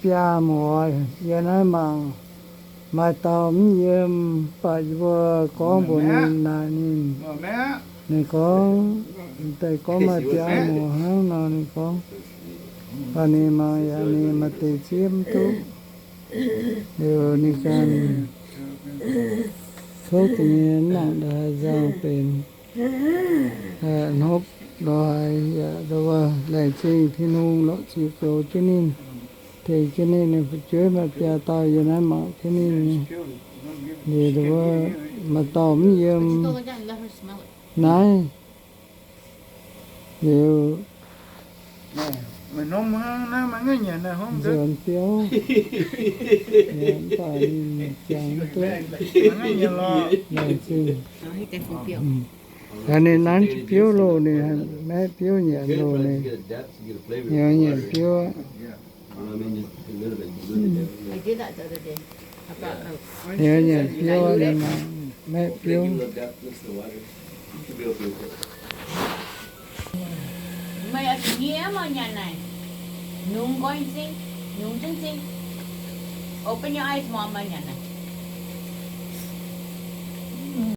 biaa muoz, yie naaiv mangc maaih dauh mv yiem, mv baac yie mbuo gorngv mbuox ninh naaic ninh, ninh gorngv, deix gorngv maaih biaa muoz hnangv nor ninh gorngv, mv baac ninh mangc yaac ninh maaih deix zieqv mv duqv. Liuz ninh ganh kouv deix nyei mv nangc ndaaih nzangc benx hnopv lorz haiz yaac laengz zingh Tin-Hungh lorqc, ziex goux jienv ninh, tengx jienv ninh, ninh fu'jueiv maaih biaa dauh yie naaiv mangc jienv ninh nyei. Liuz maaih dauh mv yiem naaiv. Liuz nzuonx biouv, mv baac ninh jangx duqv laengz zingh. Ninh nanv biouv loh, ninh maeqv biouv nyanc loh, ninh nyanc biouv. Ninh nyanc biouv, ninh maeqv biouv. Meih oix zuqc nyiev mv nyanc naaic. Nungx nqoi zingh, nungx zingh zingh. Open your eyes more, mv nyanc naaic.